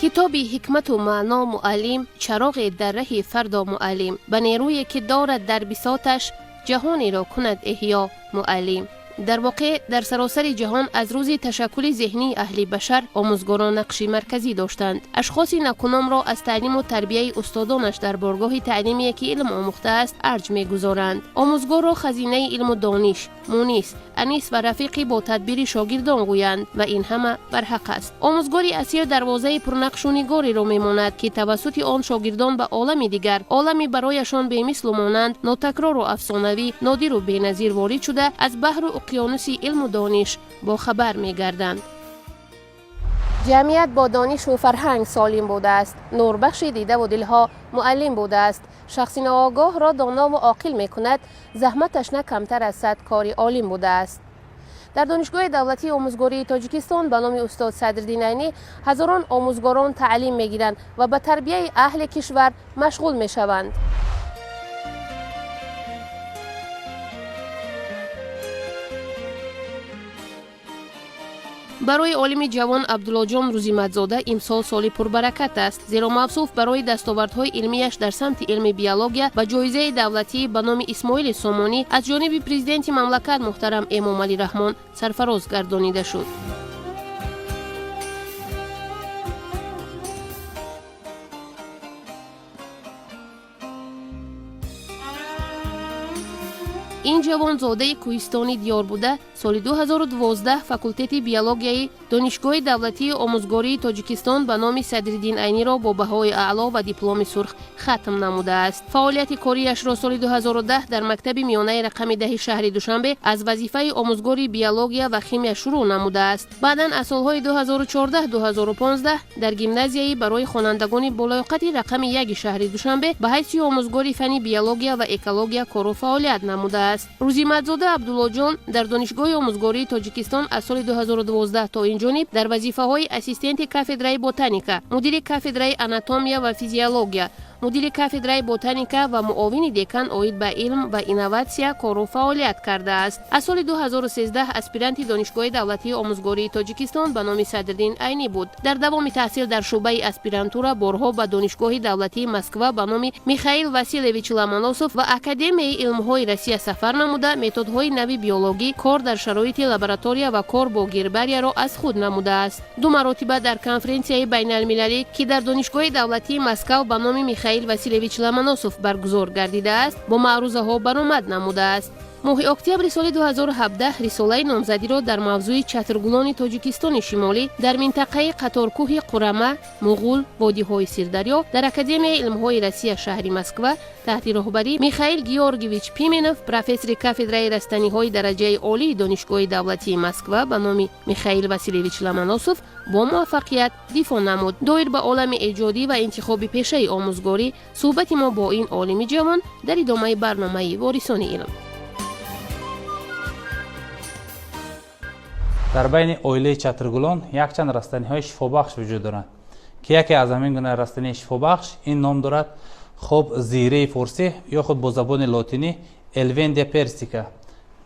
Китоби ҳикмату маъно муаллим, чароғе дар раҳи фардо муаллим, ба нерӯе ки дорад дар бисоташ, ҷаҳонеро кунад эҳё муаллим. Дар воқеъ, дар саросари ҷаҳон аз рӯзи ташаккули зеҳнии аҳли башар омӯзгорон нақши марказӣ доштанд. Ашхоси накуномро аз таълиму тарбияи устодонаш дар боргоҳи таълимие, ки илм омӯхтааст, арҷ мегузоранд. Омӯзгорро хазинаи илму дониш, мунис, анис ва рафиқи бо тадбири шогирдон гӯянд ва ин ҳама барҳақ аст. Омӯзгори асил дарвозаи пурнақшу нигореро мемонад, ки тавассути он шогирдон ба олами дигар, олами барояшон бемислу монанд, нотакрору афсонавӣ, нодиру беназир ворид шуда, аз баҳру уқёнуси илму дониш бохабар мегарданд. Ҷамъият бо донишу фарҳанг солим будааст, нурбахши дидаву дилҳо муаллим будааст. Шахси ноогоҳро донову оқил мекунад, заҳматаш на камтар аз 100 кори олим будааст. Дар Донишгоҳи давлатии омӯзгории Тоҷикистон ба номи устод Садриддин Айнӣ ҳазорон омӯзгорон таълим мегиранд ва ба тарбияи аҳли кишвар машғул мешаванд. Барои олими ҷавон Абдуллоҷон Рӯзиматзода имсол соли пурбаракат аст, зеро мавсуф барои дастовардҳои илмияш дар самти илми биология ба ҷоизаи давлатӣ ба номи Исмоили Сомонӣ аз ҷониби президенти мамлакат муҳтарам Эмомалӣ Раҳмон сарфароз гардонида шуд. Ин ҷавон зодаи кӯҳистони диёр буда, соли 2012 факултети биологияи Донишгоҳи давлатии омӯзгории Тоҷикистон ба номи Садриддин Айниро бо баҳои аъло ва дипломи сурх хатм намудааст. Фаъолияти кориашро соли 2010 дар мактаби миёнаи рақами 10-и шаҳри Душанбе аз вазифаи омӯзгори биология ва химия шурӯъ намудааст. Баъдан аз солҳои 2014-2015 дар гимназияи барои хонандагони болаёқати рақами 1-и шаҳри Душанбе ба ҳайси омӯзгори фанни биология ва экология кору фаъолият намудааст. Рӯзиматзода Абдуллоҷон дар Донишгоҳи омӯзгории Тоҷикистон аз соли 2012 то ин ҷониб дар вазифаҳои ассистенти кафедраи ботаника, мудири кафедраи анатомия ва физиология, мудири кафедраи ботаника ва муовини декан оид ба илм ва инноватсия кору фаъолият кардааст. Аз соли 2013 аспиранти Донишгоҳи давлатии омӯзгории Тоҷикистон ба номи Садриддин Айнӣ буд. Дар давоми таҳсил дар шӯъбаи аспирантура борҳо ба Донишгоҳи давлатии Москва ба номи Михаил Василевич Ломоносов ва Академияи илмҳои Россия сафар намуда, методҳои нави биологӣ, кор дар шароити лаборатория ва кор бо гербарияро аз худ намудааст. Ду маротиба дар конференсияи байналмилалӣ, ки дар Донишгоҳи давлатии Москав ба номи Михаил Василевич Ломоносов баргузор гардидааст, бо маърузаҳо баромад намудааст. Моҳи октябри соли 2017 рисолаи номзадиро дар мавзӯи чатргулони Тоҷикистони Шимолӣ дар минтақаи қаторкӯҳи Қурама, Муғул, водиҳои Сирдарё дар Академияи илмҳои Россия, шаҳри Москва, таҳти роҳбарии Михаил Георгиевич Пименов, профессори кафедраи растаниҳои дараҷаи олии Донишгоҳи давлатии Москва ба номи Михаил Василевич Ломоносов, бо муваффақият дифоъ намуд. Доир ба олами эҷодӣ ва интихоби пешаи омӯзгорӣ суҳбати мо бо ин олими ҷавон дар идомаи барномаи «Ворисони илм». Дар байни оилаи чатргулон якчанд растаниҳои шифобахш вуҷуд доранд, ки яке аз ҳамин гуна растании шифобахш ин ном дорад, хоб, зираи форсӣ ё худ бо забони лотинӣ элвендия персика.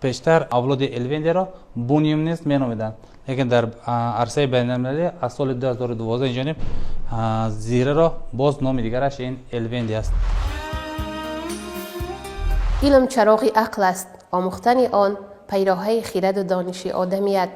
Пештар авлоди элвендияро буниум низ меномиданд, лекин дар арсаи байналмилалӣ аз соли 2012 инҷониб зираро боз номи дигараш ин элвендия аст. Илм чароғи ақл аст, омӯхтани он пайроҳаи хираду дониши одамият.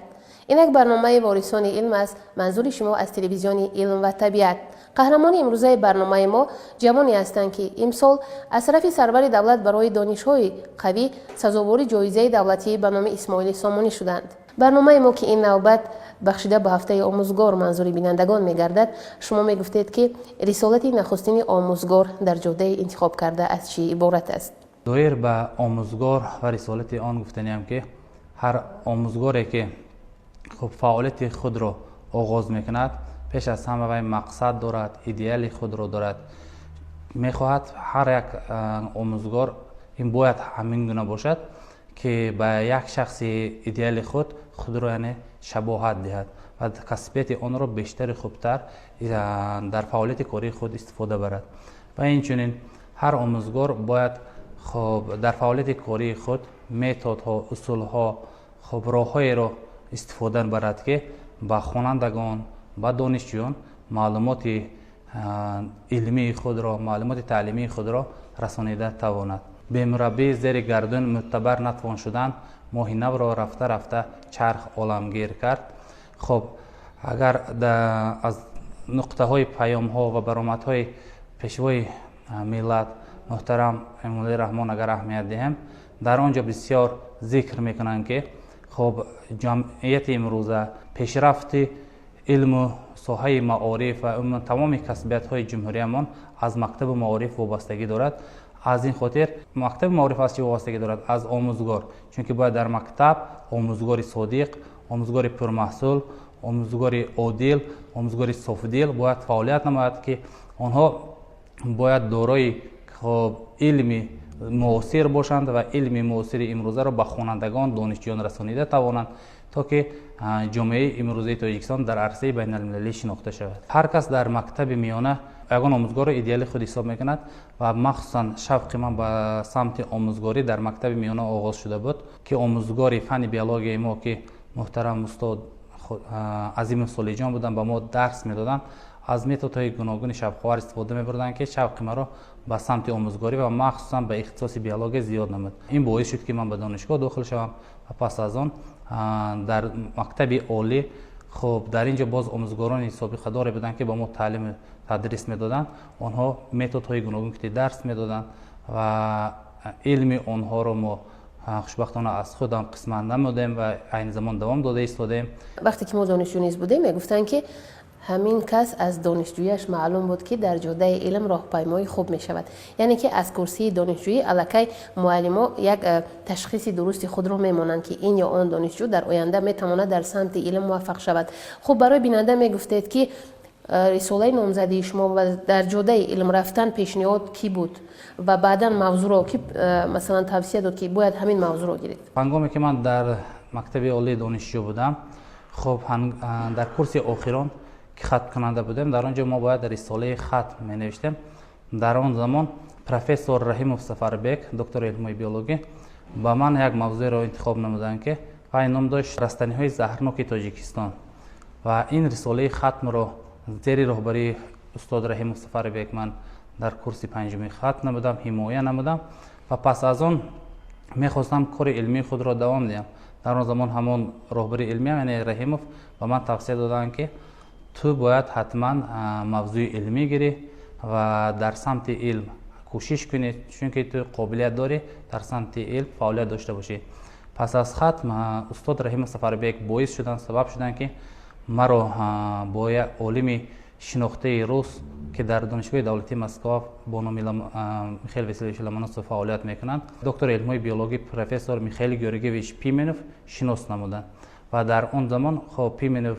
Инак барномаи «Ворисони илм» аст, манзури шумо аз телевизиони «Илм ва табиат». Қаҳрамони имрӯзаи барномаи мо ҷавоне ҳастанд, ки имсол аз тарафи сарвари давлат барои донишҳои қавӣ сазовори ҷоизаи давлатӣ ба номи Исмоили Сомонӣ шуданд. Барномаи мо, ки ин навбат бахшида ба ҳафтаи омӯзгор манзури бинандагон мегардад, шумо мегуфтед, ки рисолати нахустини омӯзгор дар ҷодаи интихобкарда аз чӣ иборат аст? Доир ба омӯзгор ва рисолати он гуфтаниам, ки ҳар омӯзгоре, ки хуб фаъолияти худро оғоз мекунад, пеш аз ҳама вай мақсад дорад, идеали худро дорад, мехоҳад. Ҳар як омӯзгор ин бояд ҳамин гуна бошад, ки ба як шахси идеали худ худро, яъне, шабоҳат диҳад ва касбияти онро бештари хубтар дар фаъолияти кории худ истифода барад. Ва инчунин ҳар омӯзгор бояд, хоб, дар фаъолияти кории худ методҳо, усулҳо, хоб, роҳҳоеро истифода барад, ки ба хонандагон, ба донишҷӯён Маълумоти илмии худро, маълумоти таълимии худро расонида тавонад. Бемураббӣ зери гардун мӯътабар натвон шудан, моҳи навро рафта рафта чарх оламгир кард. Хоб, агар аз нуқтаҳои паёмҳо ва баромадҳои пешвои миллат муҳтарам Эмомалӣ Раҳмон агар аҳамият диҳем, дар он ҷо бисёр зикр мекунанд, ки хоб, ҷамъияти имрӯза, пешрафти илму соҳаи маориф ва умуман тамоми касбиятҳои ҷумҳуриямон аз мактабу маориф вобастагӣ дорад. Аз ин хотир мактаби маориф аз чӣ вобастагӣ дорад? Аз омӯзгор, чунки бояд дар мактаб омӯзгори содиқ, омӯзгори пурмаҳсул, омӯзгори одил, омӯзгори софдил бояд фаъолият намояд, ки онҳо бояд дорои, хоб, илми муосир бошанд ва илми муосири имрӯзаро ба хонандагон, донишҷӯён расонида тавонанд, то ки ҷомеаи имрӯзаи Тоҷикистон дар арсаи байналмилалӣ шинохта шавад. Ҳар кас дар мактаби миёна ягон омӯзгорро идеали худ ҳисоб мекунад ва махсусан шавқи ман ба самти омӯзгорӣ дар мактаби миёна оғоз шуда буд, ки омӯзгори фанни биологияи мо, ки муҳтарам устод Азимов Солиҷон буданд, ба мо дарс медоданд, аз методҳои гуногуни шавқовар истифода мебурданд, ки шавқи маро ба самти омӯзгорӣ ва махсусан ба ихтисоси биология зиёд намуд. Ин боис шуд, ки ман ба донишгоҳ дохил шавам ва пас аз он дар мактаби олӣ. Хуб, дар ин ҷо боз омӯзгорони собиқадоре буданд, ки ба мо таълиму тадрис медоданд. Онҳо методҳои гуногун ки дарс медоданд ва илми онҳоро мо хушбахтона аз худам қисмат намудем ва айни замон давом дода истодем. Вақте ки мо донишҷӯ низ будем, мегуфтанд, ки ҳамин кас аз донишҷӯяш маълум буд, ки дар ҷодаи илм роҳпаймои хуб мешавад, яъне ки аз курсии донишҷӯӣ аллакай муаллимо як ташхиси дурусти худро мемонанд, ки ин ё он донишҷӯ дар оянда метавонад дар самти илм муваффақ шавад. Хуб, барои бинанда мегуфтед, ки рисолаи номзадии шумо ва дар ҷодаи илм рафтан пешниҳод кӣ буд ва баъдан мавзӯъро ки масалан тавсия дод, ки бояд ҳамин мавзӯъро гиред? Ҳангоме ки ман дар мактаби олии донишҷӯ будам, хуб, дар курси охирон ки хаткунанда будем, дар он ҷо мо бояд рисолаи хатм менавиштем. Дар он замон профессор Раҳимов Сафарбек, доктори илмҳои биологӣ, ба ман як мавзӯеро интихоб намуданд, ки вай ном дошт «Растаниҳои заҳрноки Тоҷикистон». Ва ин рисолаи хатмро зери роҳбарии устод Раҳимов Сафарбек ман дар курси панҷуми хатм намудам, ҳимоя намудам ва пас аз он мехостам кори илмии худро давом диҳам. Дар он замон ҳамон роҳбари илмиам, яъне Раҳимов, ба ман тавсия доданд, ки ту бояд ҳатман мавзӯи илмӣ гирӣ ва дар самти илм кӯшиш кунӣ, чунки ту қобилият дорӣ дар самти илм фаъолият дошта бошӣ. Пас аз хатм устод Раҳимов Сафарбек боис шуданд, сабаб шуданд, ки маро бо як олими шинохтаи рус, ки дар Донишгоҳи давлатии Москва бо номи Михаил Васильевич Ломоносов фаъолият мекунанд, доктори илмҳои биологӣ, профессор Михаил Георгиевич Пименов шинос намуданд. Ва дар он замон, хоб, Пименов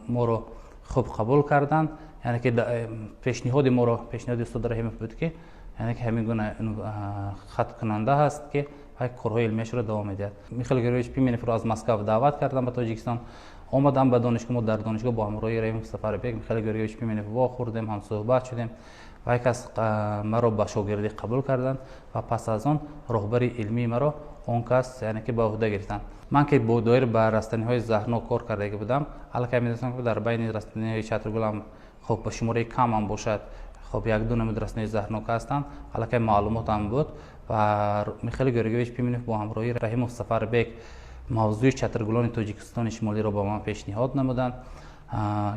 моро хуб қабул карданд, яъне ки пешниҳоди моро, пешниҳоди устод Раҳимов буд, ки яъне ки ҳамин гуна хаткунанда ҳаст, ки корҳои илмияшро давом медиҳад. Михаил Георгиевич Пименовро аз Москва даъват кардам, ба Тоҷикистон омадам, ба донишгоҳ. Мо дар донишгоҳ бо ҳамроҳии Раҳимов Сафарбек, Михаил Георгиевич Пименов вохӯрдем, ҳамсӯҳбат шудем ва як кас маро ба шогирдӣ қабул карданд ва пас аз он роҳбари илмии маро он кас, яъне ки, ба ӯҳда гирифтанд. Ман ки бо доир ба растаниҳои заҳрнок кор кардагӣ будам, аллакай медонистам, ки дар байни растаниҳои чатргулам, хоб, ба шумораи камам бошад, хоб, як-ду намуд растаниҳои заҳрнок ҳастанд, аллакай маълумотам буд. Ва Михаил Георгиевич Пименов бо ҳамроҳии Раҳимов Сафарбек мавзӯи чатргулони Тоҷикистони Шимолиро ба ман пешниҳод намуданд,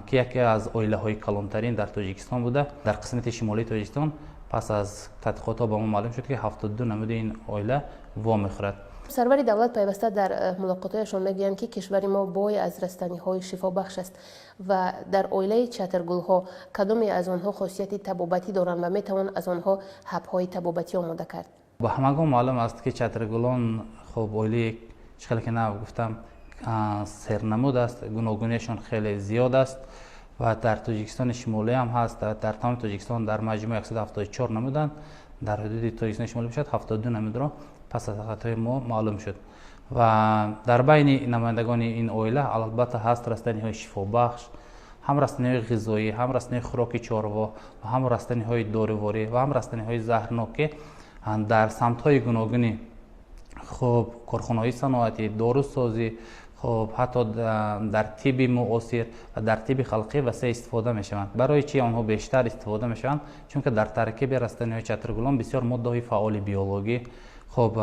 ки яке аз оилаҳои калонтарин дар Тоҷикистон буда, дар қисмати шимолии Тоҷикистон пас аз тадқиқотҳо ба мо маълум шуд, ки 72 намуди ин оила вомехӯрад. Сарвари давлат пайваста дар мулоқотҳояшон мегӯянд, ки кишвари мо бой аз растаниҳои шифобахш аст ва дар оилаи чатргулҳо кадоме аз онҳо хосияти табобатӣ доранд ва метавон аз онҳо ҳабҳои табобатӣ омода кард? Ба ҳамагон маълум аст, ки чатргулон, хуб, оилаи, чӣ хеле ки нав гуфтам, сернамуд аст, гуногуниашон хеле зиёд аст ва дар Тоҷикистони Шимолӣ ҳам ҳаст. Дар тамоми Тоҷикистон дар маҷмӯъ 174 намуданд, дар ҳудуди Тоҷикистони Шимолӣ бошад, 72 намудро пас аз тадқиқотҳои мо маълум шуд. Ва дар байни намояндагони ин оила албатта ҳаст растаниҳои шифобахш, ҳам растаниҳои ғизоӣ, ҳам растаниҳои хӯроки чорво ва ҳам растаниҳои доруворӣ ва ҳам растаниҳои заҳрнок, ки дар самтҳои гуногуни, хуб, корхонаҳои саноатӣ, дорусозӣ, Хуб, ҳатто дар тибби муосир ва дар тибби халқӣ васеъ истифода мешаванд. Барои чӣ онҳо бештар истифода мешаванд? Чунки дар таркиби растаниҳои чатргулон бисёр моддаҳои фаъоли биологӣ, хуб,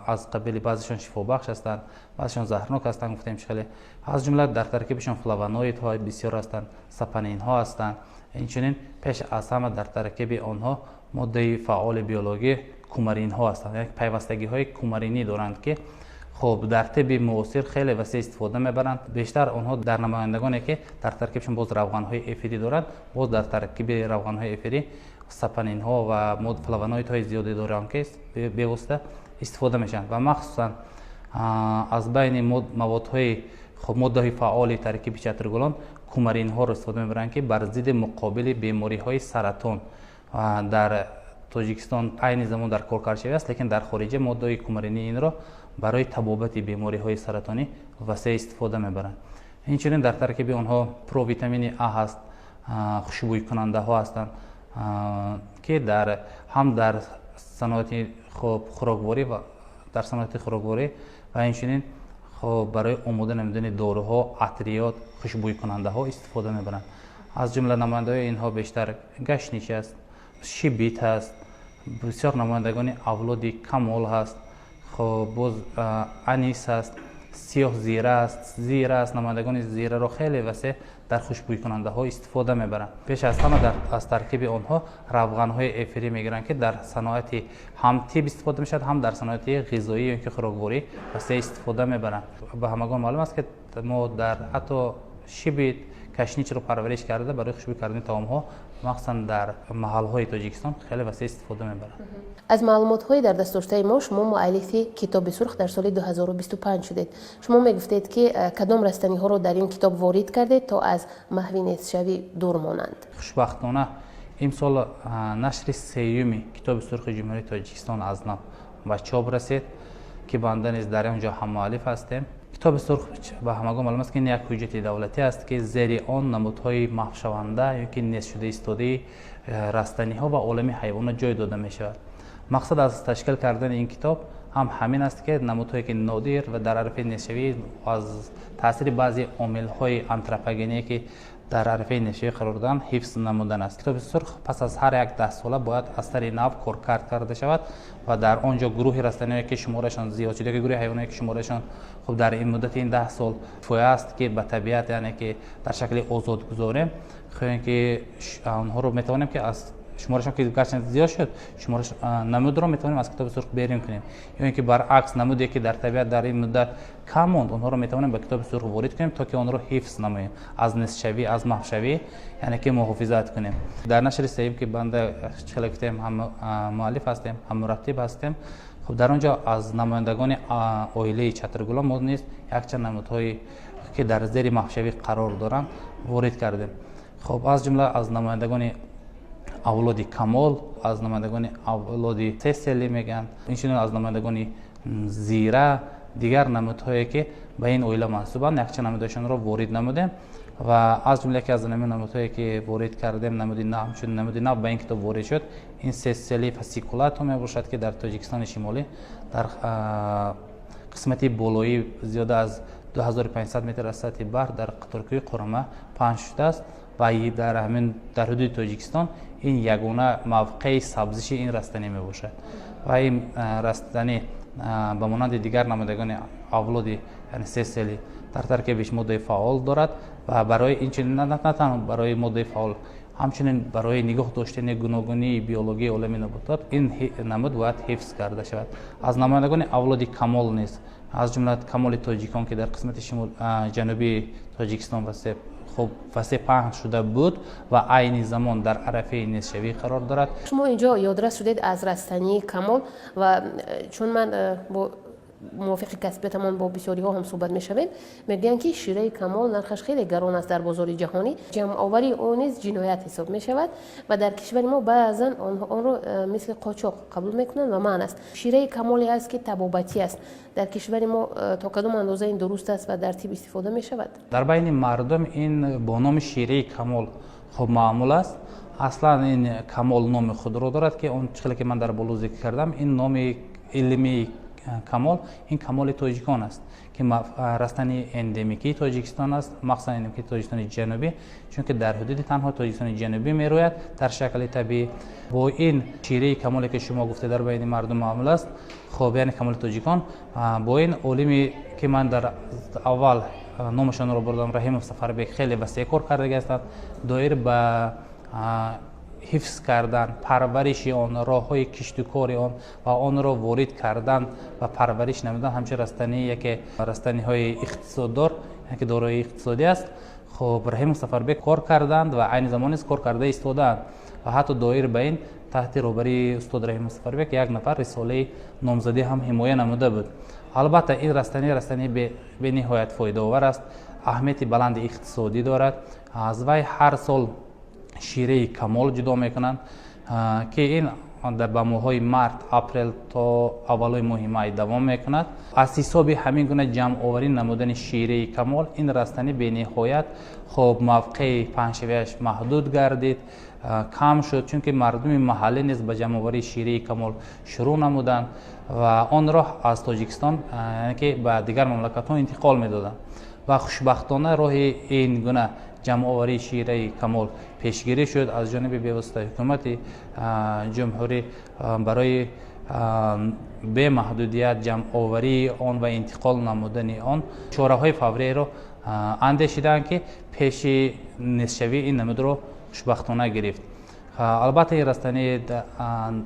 аз қабили баъзешон шифобахш ҳастанд, баъзешон заҳрнок ҳастанд, гуфтем хеле. Аз ҷумла дар таркибашон флавоноидҳо бисёр ҳастанд, сапонинҳо ҳастанд. Инчунин пеш аз ҳама дар таркиби онҳо моддаи фаъоли биологӣ кумаринҳо ҳастанд, яъне пайвастагиҳои кумаринӣ доранд, ки хуб дар тибби муосир хеле васеъ истифода мебаранд. Бештар онҳо дар намояндагоне, ки дар таркибшон боз равғанҳои эфирӣ доранд, боз дар таркиби равғанҳои эфирӣ сапонинҳо ва флавоноидҳои зиёде доранд, ки бевосита истифода мешаванд. Ва махсусан аз байни маводҳои хуб моддаҳои фаъоли таркиби чатргулон кумаринҳоро истифода мебаранд, ки бар зидди муқобили бемориҳои саратон дар Тоҷикистон айни замон дар коркардшавӣ аст, лекин дар хориҷа моддаҳои кумаринии инро барои табобати бемориҳои саратонӣ васеъ истифода мебаранд. Инчунин дар таркиби онҳо провитамини А ҳаст, хушбӯйкунандаҳо ҳастанд, ки ҳам дар саноати хуб хӯрокворӣ ва дар саноати хӯрокворӣ ва инчунин хуб барои омода намудани доруҳо, атриёт, хушбӯйкунандаҳо истифода мебаранд. Аз ҷумла намояндаҳои инҳо бештар гашнич аст, шибит ҳаст, бисёр намояндагони авлоди камол ҳаст, хуб боз анис ҳаст, сиёҳ зира аст, зира аст. Намояндагони зираро хеле васеъ дар хушбӯйкунандаҳо истифода мебаранд. Пеш аз ҳама аз таркиби онҳо равғанҳои эфирӣ мегиранд, ки дар саноати ҳам тиб истифода мешавад, ҳам дар саноати ғизоӣ ё ки хӯрокворӣ васеъ истифода мебаранд. Ба ҳамагон маълум аст, ки мо дар ҳатто шибит, кашничро парвариш карда барои хушбӯй кардани таомҳо махсусан дар маҳалҳои Тоҷикистон хеле васеъ истифода мебаранд. Аз маълумотҳои дар дастдоштаи мо шумо муаллифи Китоби сурх дар соли 2025 шудед. Шумо мегуфтед, ки кадом растаниҳоро дар ин китоб ворид кардед, то аз маҳви нестшавӣ дур монанд? Хушбахтона имсол нашри сеюми Китоби сурхи Ҷумҳурии Тоҷикистон аз нав ба чоп расид, ки банда низ дар он ҷо ҳаммуаллиф ҳастем. Китоби сурх ба ҳамагон маълум аст, ки ин як ҳуҷҷати давлатӣ аст, ки зери он намудҳои маҳвшаванда ё ки нестшуда истодаи растаниҳо ва олами ҳайвонот ҷой дода мешавад. Мақсад аз ташкил кардани ин китоб ҳам ҳамин аст, ки намудҳое ки нодир ва дар арафаи нестшавӣ аз таъсири баъзе омилҳои антропогение, ки дар арафаи нестшавӣ қарор доранд, ҳифз намудан аст. Китоби сурх пас аз ҳар як даҳсола бояд аз сари нав коркард карда шавад ва дар он ҷо гурӯҳи растаниҳое, ки шуморашон зиёд шуд, ё гурӯҳи ҳайвоное, ки шуморашон хуб дар ин муддати ин 10 сол кифоя аст, ки ба табиат, яъне ки дар шакли озод гузорем, хоҳем ки онҳоро метавонем, ки аз шуморашон ки гарчанд зиёд шуд, шумораш намудро метавонем аз Китоби сурх берун кунем, ё ин ки баръакс намуде, ки дар табиат дар ин муддат кам монд, онҳоро метавонем ба Китоби сурх ворид кунем, то ки онҳоро ҳифз намоем, аз нестшавӣ, аз маҳвшавӣ, яъне ки муҳофизат кунем. Дар нашри сеюм, ки банда хеле гуфтем, ҳам муаллиф ҳастем, ҳам мураттиб ҳастем, хуб дар он ҷо аз намояндагони оилаи чатргулон мо низ якчанд намудҳое, ки дар зери маҳвшавӣ қарор доранд, ворид кардем. Хуб, аз ҷумла аз намояндагони авлоди камол, аз намояндагони авлоди сесели мегӯянд, инчунин аз намояндагони зира, дигар намудҳое, ки ба ин оила мансубанд, якчанд намудҳояшонро ворид намудем. Ва аз ҷумла яке аз намудҳое, ки ворид кардем, намуди нав, ҳамчун намуди нав ба ин китоб ворид шуд, ин сесели фасикулатум мебошад, ки дар Тоҷикистони Шимолӣ дар қисмати болоӣ зиёда аз 2500 метр аз сатҳи баҳр дар қаторкӯҳи Қурама паҳн шудааст ва дар ҳамин дар ҳудуди Тоҷикистон ин ягона мавқеи сабзиши ин растанӣ мебошад. Ва ин растанӣ ба монанди дигар намояндагони авлоди, яъне сесели, дар таркибиш моддаи фаъол дорад ва барои инчунин на танҳо барои моддаи фаъол, ҳамчунин барои нигоҳ доштани гуногунии биологии олами наботот ин намуд бояд ҳифз карда шавад. Аз намояндагони авлоди камол низ, аз ҷумла камоли тоҷикон, ки дар қисмати ҷанубии Тоҷикистон васеъ хуб васеъ паҳн шуда буд ва айни замон дар арафаи нестшавӣ қарор дорад. Шумо инҷо ёдрас шудед аз растании камол ва чун ман бо мувофиқи касбиятамон бо бисёриҳо ҳам суҳбат мешавем, мегӯянд, ки шираи камол нархаш хеле гарон аст дар бозори ҷаҳонӣ, ҷамъоварии он низ ҷиноят ҳисоб мешавад ва дар кишвари мо баъзан онро мисли қочоқ қабул мекунанд ва манъ аст. Шираи камоле аст, ки табобатӣ аст. Дар кишвари мо то кадом андоза ин дуруст аст ва дар тиб истифода мешавад? Дар байни мардум ин бо номи шираи камол хуб маъмул аст. Аслан ин камол номи худро дорад, ки он чӣ хеле ки ман дар боло зикр кардам, ин номи илмии Камол ин камоли тоҷикон аст, ки растании эндемикии Тоҷикистон аст, махсусан эндемикии Тоҷикистони Ҷанубӣ, чунки дар ҳудуди танҳо Тоҷикистони Ҷанубӣ мерӯяд дар шакли табиӣ. Бо ин шираи камоле, ки шумо гуфте, дар байни мардум маъмул аст, хоб, яъне камоли тоҷикон, бо ин олими, ки ман дар аввал номашонро бурдам, Раҳимов Сафарбек, хеле васеъ кор кардаги ҳастанд доир ба ҳифз кардан, парвариши он, роҳҳои киштукори он ва онро ворид кардан ва парвариш намудан ҳамчун растанӣ, яке растаниҳои иқтисоддор, яке дорои иқтисодӣ аст. Хоб, Раҳимов Сафарбек кор карданд ва айни замон низ кор карда истодаанд ва ҳатто доир ба ин таҳти роҳбарии устод Раҳимов Сафарбек як нафар рисолаи номзадӣ ҳам ҳимоя намуда буд. Албатта, ин растанӣ растании бениҳоят фоидаовар аст, аҳамияти баланди иқтисодӣ дорад. Аз вай ҳар сол шираи камол ҷудо мекунанд, ки ин ба моҳҳои март, апрел то аввалои моҳи май давом мекунад. Аз ҳисоби ҳамин гуна ҷамъоварӣ намудани шираи камол ин растанӣ бениҳоят, хоб, мавқеи паҳншавиаш маҳдуд гардид, кам шуд, чунки мардуми маҳаллӣ низ ба ҷамъоварии шираи камол шурӯъ намуданд ва онро аз Тоҷикистон, яъне ки ба дигар мамлакатҳо интиқол медоданд. Ва хушбахтона роҳи ин гуна ҷамъоварии шираи камол пешгирӣ шуд аз ҷониби бевоситаи ҳукумати ҷумҳурӣ. Барои бемаҳдудият ҷамъоварии он ва интиқол намудани он чораҳои фавриеро андешидаанд, ки пеши нестшавии ин намудро хушбахтона гирифт. Албатта, ин растанӣ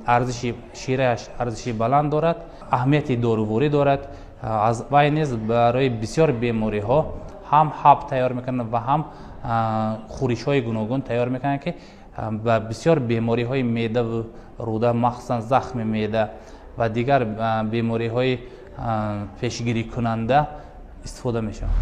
арзиши ширааш арзиши баланд дорад, аҳамияти доруворӣ дорад. Аз вай низ барои бисёр бемориҳо ҳам ҳаб тайёр мекунанд ва ҳам хӯришҳои гуногун тайёр мекунанд, ки ба бисёр бемориҳои меъдаву рӯда, махсусан захми меъда ва дигар бемориҳои пешгирикунанда истифода мешаванд.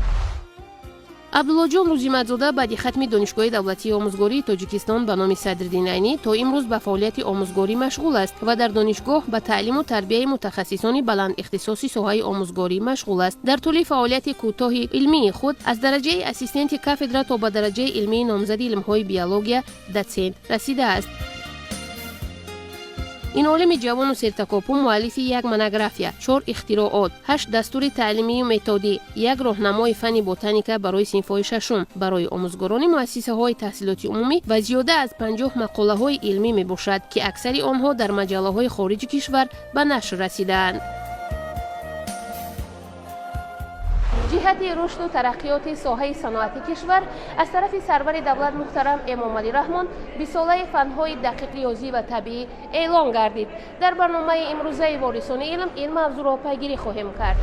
Абдуллоҷон Рӯзимадзода баъди хатми Донишгоҳи давлатии омӯзгории Тоҷикистон ба номи Садриддин Айнӣ то имрӯз ба фаъолияти омӯзгорӣ машғул аст ва дар донишгоҳ ба таълиму тарбияи мутахассисони баландихтисоси соҳаи омӯзгорӣ машғул аст. Дар тӯли фаъолияти кӯтоҳи илмии худ аз дараҷаи ассистенти кафедра то ба дараҷаи илмии номзади илмҳои биология, дотсент расидааст. Ин олими ҷавону сертакопӯ муаллифи як монография, чор ихтироот, ҳашт дастури таълимию методӣ, як роҳнамои фанни ботаника барои синфҳои шашум барои омӯзгорони муассисаҳои таҳсилоти умумӣ ва зиёда аз 50 мақолаҳои илмӣ мебошад, ки аксари онҳо дар маҷаллаҳои хориҷи кишвар ба нашр расидаанд. Ҷиҳати рушду тараққиёти соҳаи саноати кишвар аз тарафи сарвари давлат муҳтарам Эмомалӣ Раҳмон бистсолаи фанҳои дақиқ, риёзӣ ва табиӣ эълон гардид. Дар барномаи имрӯзаи Ворисони илм ин мавзӯъро пайгирӣ хоҳем кард.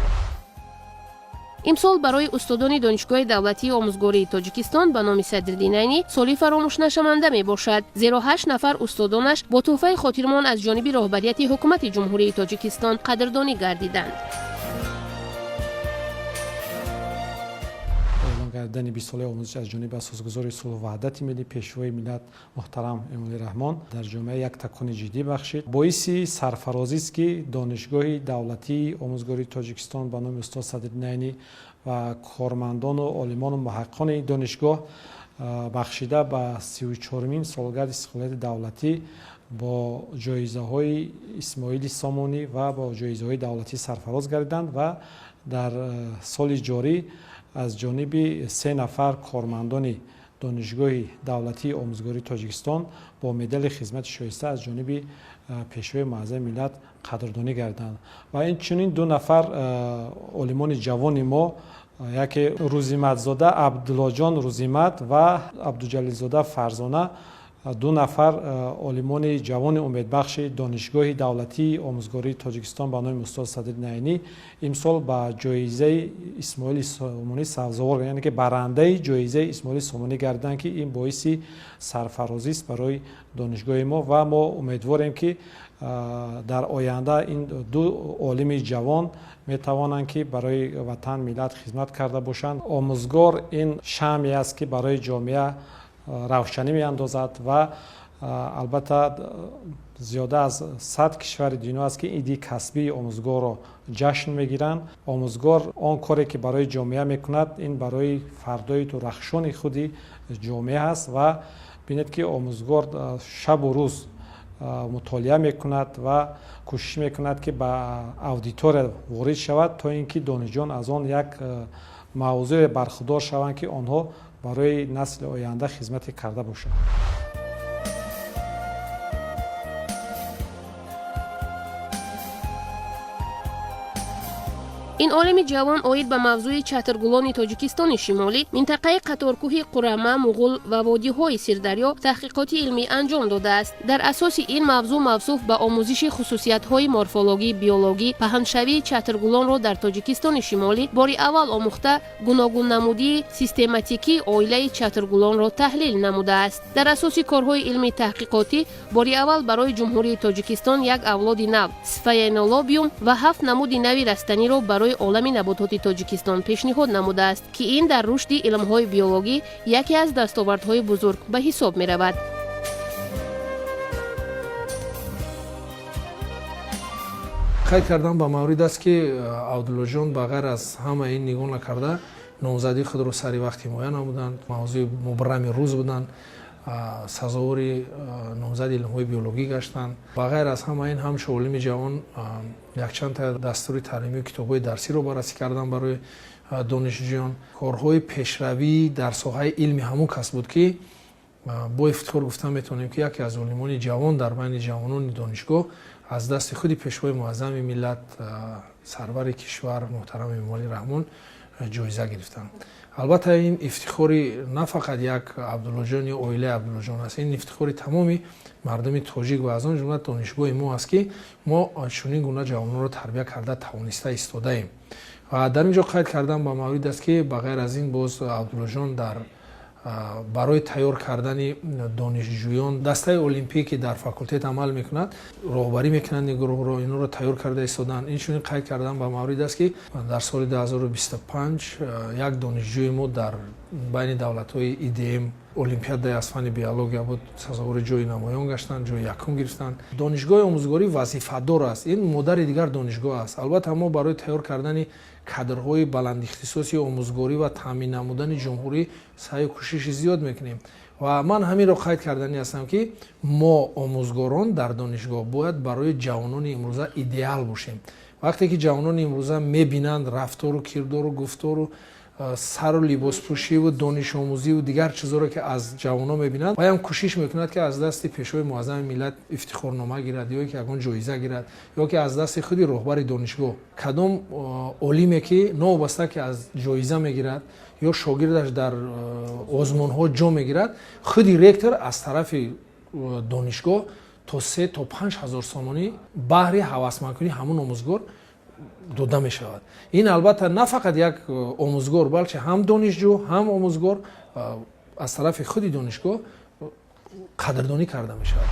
Имсол барои устодони Донишгоҳи давлатии омӯзгории Тоҷикистон ба номи Садриддин Айнӣ соли фаромӯшнашаванда мебошад, зеро ҳашт нафар устодонаш бо тӯҳфаи хотирмон аз ҷониби роҳбарияти ҳукумати Ҷумҳурии Тоҷикистон қадрдонӣ гардиданд. Гардидани бистсолаи омӯзиш аз ҷониби асосгузори сулҳу ваҳдати миллӣ, Пешвои миллат муҳтарам Эмомалӣ Раҳмон дар ҷомеа як такони ҷиддӣ бахшид. Боиси сарфарозист, ки Донишгоҳи давлатии омӯзгории Тоҷикистон ба номи устод Садриддин Айнӣ ва кормандону олимону муҳаққиқони донишгоҳ бахшида ба 34-умин солгарди истиқлолияти давлатӣ бо ҷоизаҳои Исмоили Сомонӣ ва бо ҷоизаҳои давлатӣ сарфароз гардиданд ва дар соли ҷорӣ аз ҷониби се нафар кормандони Донишгоҳи давлатии омӯзгории Тоҷикистон бо медали хизмати шоиста аз ҷониби Пешвои муаззами миллат қадрдонӣ гардиданд. Ва инчунин ду нафар олимони ҷавони мо, яке Рӯзимадзода Абдуллоҷон Рӯзимад ва Абдуҷалилзода Фарзона, ду нафар олимони ҷавони умедбахши Донишгоҳи давлатии омӯзгории Тоҷикистон ба номи устод Садриддин Айнӣ имсол ба ҷоизаи Исмоили Сомонӣ сазовор, яъне ки барандаи ҷоизаи Исмоили Сомонӣ гардиданд, ки ин боиси сарфарозист барои донишгоҳи мо. Ва мо умедворем, ки дар оянда ин ду олими ҷавон метавонанд, ки барои ватан, миллат хизмат карда бошанд. Омӯзгор ин шамъе аст, ки барои ҷомеа равшанӣ меандозад. Ва албатта, зиёда аз 100 кишвари дунё аст, ки иди касбии омӯзгорро ҷашн мегиранд. Омӯзгор он коре, ки барои ҷомеа мекунад, ин барои фардои дурахшони худи ҷомеа аст. Ва бинед, ки омӯзгор шабу рӯз Мутолиа мекунад ва кӯшиш мекунад, ки ба аудитория ворид шавад, то ин ки донишҷӯён аз он як мавзӯе бархурдор шаванд, ки онҳо барои насли оянда хизмате карда бошанд. Ин олими ҷавон оид ба мавзӯи чатргулони Тоҷикистони Шимолӣ, минтақаи қаторкӯҳи Қурама, Муғул ва водиҳои Сирдарё таҳқиқоти илмӣ анҷом додааст. Дар асоси ин мавзӯъ мавсуф ба омӯзиши хусусиятҳои морфологӣ, биологӣ, паҳншавии чатргулонро дар Тоҷикистони Шимолӣ бори аввал омӯхта, гуногуннамудии систематикии оилаи чатргулонро таҳлил намудааст. Дар асоси корҳои илмии таҳқиқотӣ бори аввал барои Ҷумҳурии Тоҷикистон як авлоди нав сфаенолобиум ва ҳафт намуди нави растаниро барои олами набототи Тоҷикистон пешниҳод намудааст, ки ин дар рушди илмҳои биологӣ яке аз дастовардҳои бузург ба ҳисоб меравад. Қайд кардан ба маврид аст, ки Абдуллоҷон ба ғайр аз ҳама ин нигоҳ накарда, номзадии худро сари вақт ҳимоя намуданд, мавзӯи мубрами рӯз буданд, сазовори номзади илмҳои биологӣ гаштанд. Ба ғайр аз ҳама ин, ҳамчун олими ҷавон якчанд та дастури таълимию китобҳои дарсиро баррасӣ кардан барои донишҷӯён. Корҳои пешравӣ дар соҳаи илми ҳамон кас буд, ки бо ифтихор гуфта метавонем, ки яке аз олимони ҷавон дар байни ҷавонони донишгоҳ аз дасти худи Пешвои муаззами миллат, сарвари кишвар муҳтарам Эмомалӣ Раҳмон ҷоиза гирифтанд. Албатта, ин ифтихори на фақат як Абдуллоҷон ё оилаи Абдуллоҷон аст, ин ифтихори тамоми мардуми тоҷик ва аз он ҷумла донишгоҳи мо аст, ки мо чунин гуна ҷавононро тарбия карда тавониста истодаем. Ва дар ин ҷо қайд кардан ба маврид аст, ки ба ғайр аз ин боз Абдуллоҷон дар барои тайёр кардани донишҷӯён дастаи олимпӣ, ки дар факултет амал мекунад, роҳбарӣ мекунанд ин гурӯҳро, инҳоро тайёр карда истоданд. Инчунин қайд кардан ба маврид аст, ки дар соли 2025 як донишҷӯи мо дар байни давлатҳои ИДМ олимпиадаи аз фанни биология буд, сазовори ҷои намоён гаштанд, ҷои якум гирифтанд. Донишгоҳи омӯзгорӣ вазифадор аст, ин модари дигар донишгоҳ аст. Албатта, мо барои тайёр кардани кадрҳои баландихтисоси омӯзгорӣ ва таъмин намудани ҷумҳурӣ саъю кӯшиши зиёд мекунем. Ва ман ҳаминро қайд карданӣ ҳастам, ки мо омӯзгорон дар донишгоҳ бояд барои ҷавонони имрӯза идеал бошем. Вақте ки ҷавонони имрӯза мебинанд рафтору кирдору гуфтору сару либоспӯшиву донишомӯзиву дигар чизҳоро, ки аз ҷавонон мебинанд, ваям кӯшиш мекунад, ки аз дасти Пешвои муаззами миллат ифтихорнома гирад ё ки ягон ҷоиза гирад, ё ки аз дасти худи роҳбари донишгоҳ. Кадом олиме ки новобаста ки аз ҷоиза мегирад ё шогирдаш дар озмунҳо ҷо мегирад, худи ректор аз тарафи донишгоҳ то 3 то 5 ҳазор сомонӣ баҳри ҳавасмандкунии ҳамун омӯзгор дода мешавад. Ин албатта на фақат як омӯзгор, балки ҳам донишҷӯ, ҳам омӯзгор аз тарафи худи донишгоҳ қадрдонӣ карда мешавад.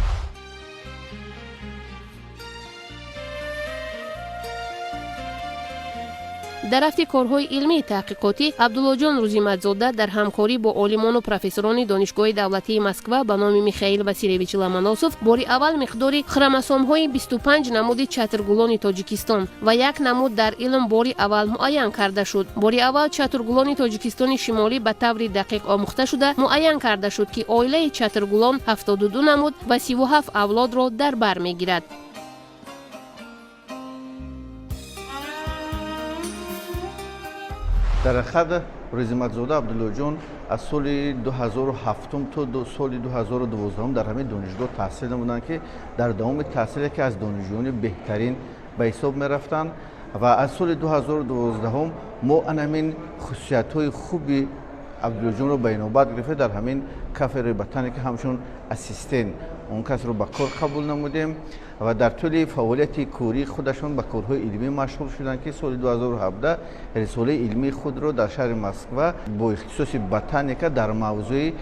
Дар рафти корҳои илмии таҳқиқотӣ Абдуллоҷон Рӯзиматзода дар ҳамкорӣ бо олимону профессорони Донишгоҳи давлатии Москва ба номи Михаил Василевич Ломоносов бори аввал миқдори хромосомҳои 25 намуди чатргулони Тоҷикистон ва як намуд дар илм бори аввал муайян карда шуд. Бори аввал чатргулони Тоҷикистони Шимолӣ ба таври дақиқ омӯхта шуда, муайян карда шуд, ки оилаи чатргулон 72 намуд ва 37 авлодро дар бар мегирад. Дар ҳақиқат, Рӯзиматзода Абдуллоҷон аз соли 2007 то соли 2012 дар ҳамин донишгоҳ таҳсил намуданд, ки дар давоми таҳсил яке аз донишҷӯёни беҳтарин ба ҳисоб мерафтанд. Ва аз соли 2012 мо ан ҳамин хусусиятҳои хуби Абдуллоҷонро ба инобат гирифта, дар ҳамин кафедраи ботаника ҳамчун ассистент он касро ба кор қабул намудем. Ва дар тӯли фаъолияти кории худашон ба корҳои илмӣ машғул шуданд, ки соли 2017 рисолаи илмии худро дар шаҳри Москва бо ихтисоси ботаника дар мавзӯи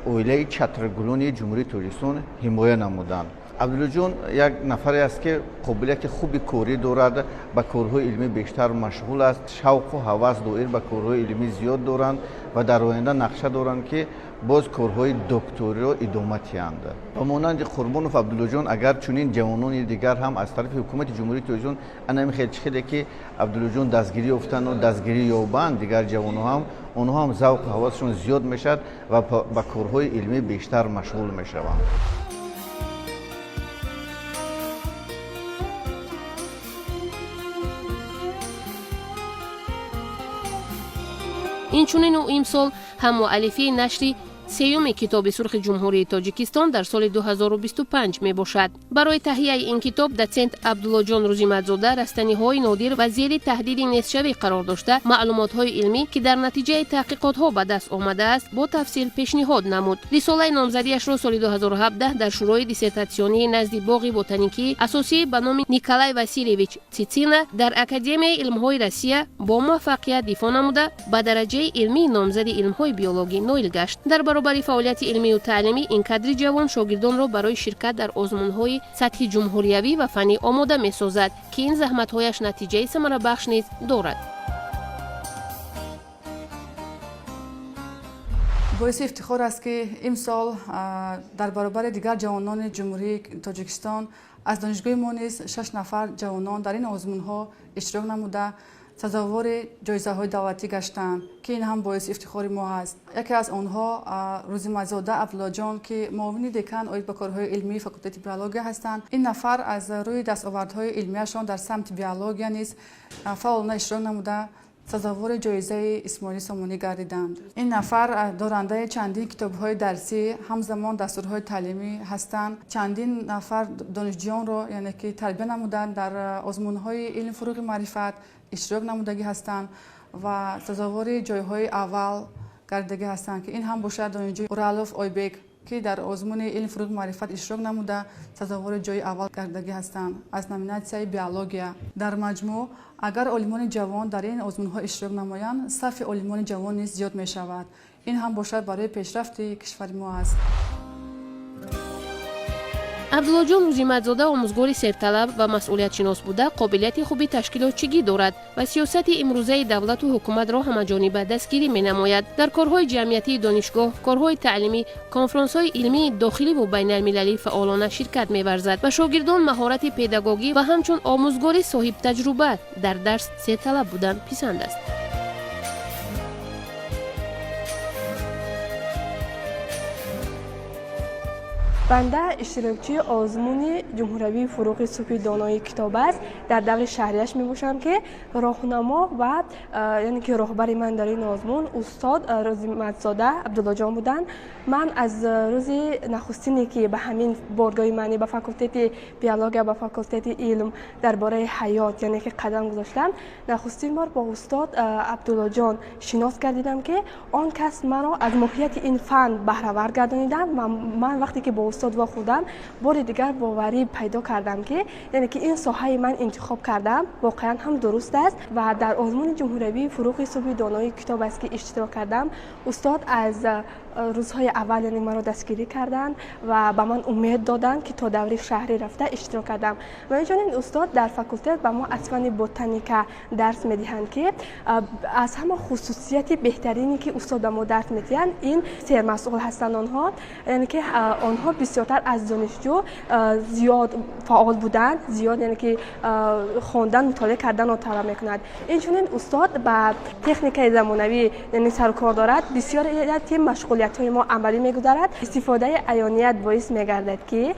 оилаи чатргулони Ҷумҳурии Тоҷикистон ҳимоя намуданд. Абдуллоҷон як нафаре аст, ки қобилияти хуби корӣ дорад, ба корҳои илмӣ бештар машғул аст, шавқу ҳавас доир ба корҳои илмӣ зиёд доранд ва дар оянда нақша доранд, ки боз корҳои докториро идома диҳанд. Ба монанди Қурбонов Абдуллоҷон, агар чунин ҷавонони дигар ҳам аз тарафи ҳукумати Ҷумҳурии Тоҷикистон анами хел хеле ки Абдуллоҷон дастгирӣ ёфтану дастгирӣ ёбанд, дигар ҷавонҳо ҳам, онҳо ҳам завқу ҳавасшон зиёд мешавад ва ба корҳои илмӣ бештар машғул мешаванд. Инчунин ӯ имсол ҳаммуаллифии нашри сеюми Китоби сурхи Ҷумҳурии Тоҷикистон дар соли 2025 мебошад. Барои таҳияи ин китоб дотсент Абдуллоҷон Рӯзиматзода растаниҳои нодир ва зери таҳдиди нестшавӣ қарор дошта, маълумотҳои илмӣ, ки дар натиҷаи таҳқиқотҳо ба даст омадааст, бо тафсил пешниҳод намуд. Рисолаи номзадиашро соли 2017 дар Шӯрои диссертатсионии назди боғи ботаникии асосӣ ба номи Николай Васильевич Цицина дар Академияи илмҳои Россия бо муваффақият дифоъ намуда, ба дараҷаи илмии номзади илмҳои биологӣ ноил гашт. Дар баробари фаъолияти илмию таълимӣ ин кадри ҷавон шогирдонро барои ширкат дар озмунҳои сатҳи ҷумҳуриявӣ ва фаннӣ омода месозад, ки ин заҳматҳояш натиҷаи самарабахш низ дорад. Боиси ифтихор аст, ки имсол дар баробари дигар ҷавонони Ҷумҳурии Тоҷикистон аз донишгоҳи мо низ шаш нафар ҷавонон дар ин озмунҳо иштирок намуда, сазовори ҷоизаҳои давлатӣ гаштанд, ки ин ҳам боиси ифтихори мо ҳаст. Яке аз онҳо Рӯзиматзода Абдуллоҷон, ки муовини декан оид ба корҳои илмии факултети биология ҳастанд. Ин нафар аз рӯи дастовардҳои илмияшон дар самти биология низ фаъолона иштирок намуда, сазовори ҷоизаи Исмоили Сомонӣ гардиданд. Ин нафар дорандаи чандин китобҳои дарсӣ, ҳамзамон дастурҳои таълимӣ ҳастанд. Чандин нафар донишҷӯёнро, яъне ки, тарбия намуданд, дар озмунҳои илм, фурӯғи маърифат иштирок намудагӣ ҳастанд ва сазовори ҷойҳои аввал гардидагӣ ҳастанд, ки ин ҳам бошад донишҷӯи Уралов Ойбек, ки дар озмуни илм, фурӯғи маърифат иштирок намуда, сазовори ҷои аввал гардидагӣ ҳастанд аз номинатсияи биология. Дар маҷмӯъ, агар олимони ҷавон дар ин озмунҳо иштирок намоянд, сафи олимони ҷавон низ зиёд мешавад. Ин ҳам бошад барои пешрафти кишвари мо аст. Абдуллоҷон Рӯзиматзода омӯзгори серталаб ва масъулиятшинос буда, қобилияти хуби ташкилотчигӣ дорад ва сиёсати имрӯзаи давлату ҳукуматро ҳамаҷониба дастгирӣ менамояд. Дар корҳои ҷамъиятии донишгоҳ, корҳои таълимӣ, конфронсҳои илмии дохиливу байналмилалӣ фаъолона ширкат меварзад. Ба шогирдон маҳорати педагогӣ ва ҳамчун омӯзгори соҳибтаҷруба дар дарс серталаб будан писанд аст. Банда иштирокчии озмуни ҷумҳуриявии «Фурӯғи субҳи донои китоб» аст, дар даври шаҳрияш мебошам, ки роҳнамо ва, яъне ки, роҳбари ман дар ин озмун устод Рӯзиматзода Абдуллоҷон буданд. Ман аз рӯзи нахустине, ки ба ҳамин боргоҳи мани, ба факултети биология, ба факултети илм дар бораи ҳаёт, яъне ки, қадам гузоштам, нахустин бор бо устод Абдуллоҷон шинос гардидам, ки он кас маро аз моҳияти ин фан баҳравар гардониданд. Ва ман вақте ки бо устод вохӯрдам, бори дигар боварӣ пайдо кардам, ки, яъне ки, ин соҳаи ман интихоб кардам воқеан ҳам дуруст аст. Ва дар озмуни ҷумҳуриявии «Фурӯғи субҳи донои китоб» аст, ки иштирок кардам, устод аз рӯзҳои аввал, яъне, маро дастгирӣ карданд ва ба ман умед доданд, ки то даври шаҳрӣ рафта иштирок кардам. Ва инчунин устод дар факултет ба мо аз фанни ботаника дарс медиҳанд, ки аз ҳама хусусияти беҳтарине, ки устод ба мо дарс медиҳанд, ин сермасъул ҳастанд онҳо, яъне ки онҳо бисёртар аз донишҷӯ зиёд фаъол буданд, зиёд, яъне ки, хондан, мутолиа карданро талаб мекунад. Инчунин устод ба техникаи замонавӣ, яъне, сарукор дорад. Бисёр машғулиятҳои мо амалӣ мегузарад. Истифодаи аёният боис мегардад, ки,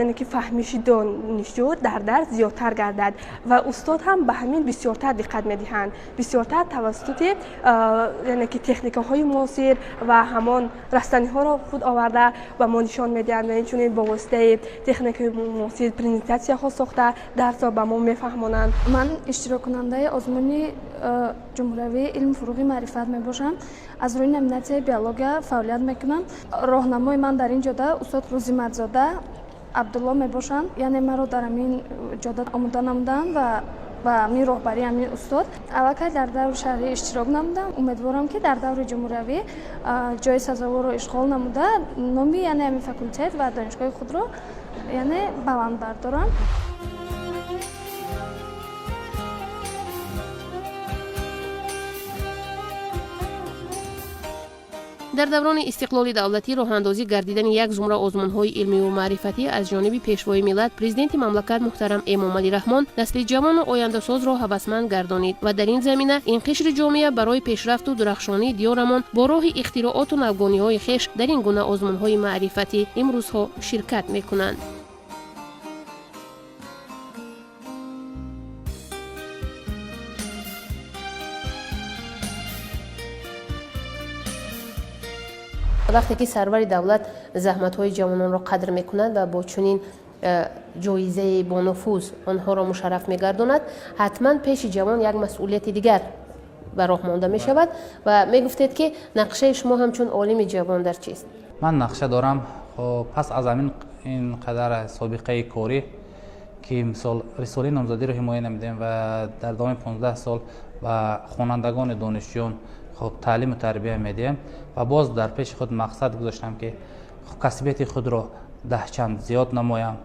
яъне ки, фаҳмиши донишҷӯ дар дарс зиёдтар гардад. Ва устод ҳам ба ҳамин бисёртар диққат медиҳанд, бисёртар тавассути, яъне ки, техникаҳои муосир ва ҳамон растаниҳоро худ оварда ба мо нишон медиҳанд ва инчунин бо воситаи техникаи муосир презентатсияҳо сохта, дарсро ба мо мефаҳмонанд. Ман иштироккунандаи озмуни ҷумҳуриявии илм, фурӯғи маърифат мебошам. Аз рӯи номинатсияи биология фаъолият мекунам. Роҳнамои ман дар ин ҷода устод Рӯзиматзода Абдулло мебошанд. Яъне маро дар ҳамин ҷода омода намуданд ва ба ҳамин роҳбарии ҳамин устод аллакай дар даври шаҳрӣ иштирок намудам. Умедворам, ки дар даври ҷумҳуриявӣ ҷои сазоворро ишғол намуда, номи, яъне, ҳамин факултет ва донишгоҳи худро, яъне, баланд бардорам. Дар даврони истиқлоли давлатӣ роҳандозӣ гардидани як зумра озмунҳои илмиву маърифатӣ аз ҷониби Пешвои миллат, Президенти мамлакат муҳтарам Эмомалӣ Раҳмон насли ҷавону ояндасозро ҳавасманд гардонид ва дар ин замина ин қишри ҷомеа барои пешрафту дурахшонии диёрамон бо роҳи ихтирооту навгониҳои хеш дар ин гуна озмунҳои маърифатӣ имрӯзҳо ширкат мекунанд. Вақте ки сарвари давлат заҳматҳои ҷавононро қадр мекунад ва бо чунин ҷоизаи бонуфуз онҳоро мушарраф мегардонад, ҳатман пеши ҷавон як масъулияти дигар ба роҳ монда мешавад. Ва мегуфтед, ки нақшаи шумо ҳамчун олими ҷавон дар чист? Ман нақша дорам, пас аз ҳамин ин қадар собиқаи корӣ, ки мисол рисолаи номзадиро ҳимоя намудем ва дар давоми 15 сол ба хонандагони донишҷӯён хоб таълиму тарбия медиҳем, ва боз дар пеши худ мақсад гузоштам, ки касбияти худро даҳчанд зиёд намоям,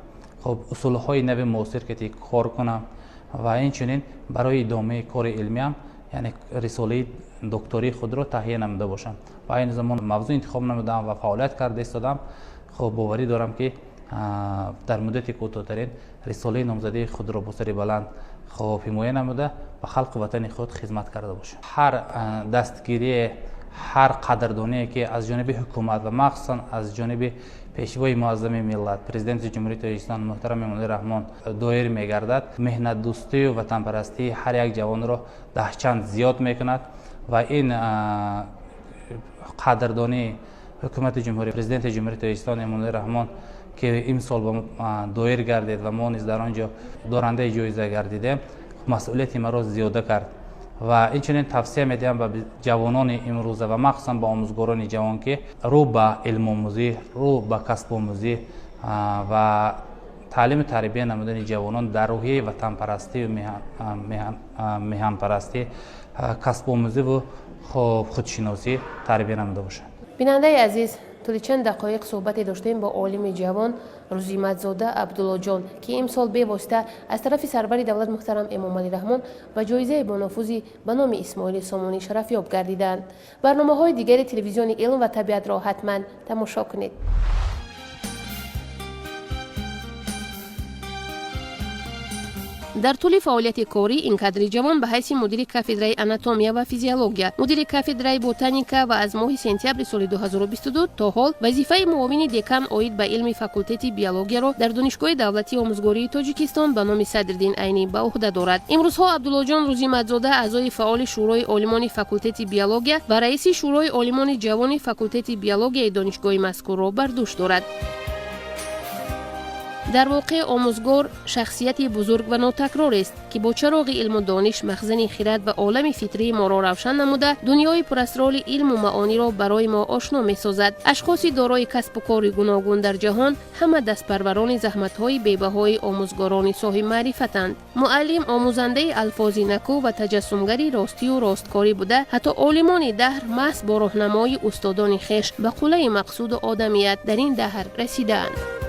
хоб усулҳои нави муосир ки кор кунам ва инчунин барои идомаи кори илмиам, яъне рисолаи доктории худро таҳия намуда бошам. Ва айни замон мавзӯъ интихоб намудам ва фаъолият карда истодам. Хоб боварӣ дорам, ки дар муддати кӯтоҳтарин рисолаи номзадии худро бо сари баланд хоб ҳимоя намуда, ба халқу ватани худ хизмат карда бошам. Ҳар дастгирие, ҳар қадрдоние, ки аз ҷониби ҳукумат ва махсусан аз ҷониби пешвои муаззами миллат, Президенти Ҷумҳурии Тоҷикистон муҳтарам Эмомалӣ Раҳмон доир мегардад, меҳнатдӯстию ватанпарастии ҳар як ҷавонро даҳчанд зиёд мекунад. Ва ин қадрдонии ҳукумати ҷумҳурӣ, Президенти Ҷумҳурии Тоҷикистон Эмомалӣ Раҳмон, ки имсол ба доир гардид ва мо низ дар он ҷо дорандаи ҷоиза гардидем, масъулияти маро зиёда кард. Ва инчунин тавсия медиҳам ба ҷавонони имрӯза ва махсусан ба омӯзгорони ҷавон, ки рӯ ба илмомӯзӣ, рӯ ба касбомӯзӣ ва таълиму тарбия намудани ҷавонон дар рӯҳияи ватанпарастию меҳанпарастӣ, касбомӯзиву худшиносӣ тарбия намуда бошанд. Бинандаи азиз, тӯли чанд дақоиқ суҳбате доштем бо олими ҷавон Рӯзиматзода Абдуллоҷон, ки имсол бевосита аз тарафи сарвари давлат муҳтарам Эмомалӣ Раҳмон ба ҷоизаи бонуфузи ба номи Исмоили Сомонӣ шарафёб гардиданд. Барномаҳои дигари телевизиони Илм ва табиатро ҳатман тамошо кунед. Дар тӯли фаъолияти корӣ ин кадри ҷавон ба ҳайси мудири кафедраи анатомия ва физиология, мудири кафедраи ботаника ва аз моҳи сентябри соли 2022 то ҳол вазифаи муовини декан оид ба илми факултети биологияро дар Донишгоҳи давлатии омӯзгории Тоҷикистон ба номи Садриддин Айнӣ ба уҳда дорад. Имрӯзҳо Абдуллоҷон Рӯзиматзода аъзои фаъоли Шӯрои олимони факултети биология ва раиси Шӯрои олимони ҷавони факултети биологияи донишгоҳи мазкурро бар дӯш дорад. Дар воқеъ, омӯзгор шахсияти бузург ва нотакрорест, ки бо чароғи илму дониш махзани хирад ва олами фитрии моро равшан намуда, дунёи пурасрори илму маониро барои мо ошно месозад. Ашхоси дорои касбу кори гуногун дар ҷаҳон ҳама дастпарварони заҳматҳои бебаҳои омӯзгорони соҳибмаърифатанд. Муаллим омӯзандаи алфози накӯ ва таҷассумгари ростию росткорӣ буда, ҳатто олимони даҳр маҳз бо роҳнамои устодони хеш ба қуллаи мақсуду одамият дар ин даҳр расидаанд.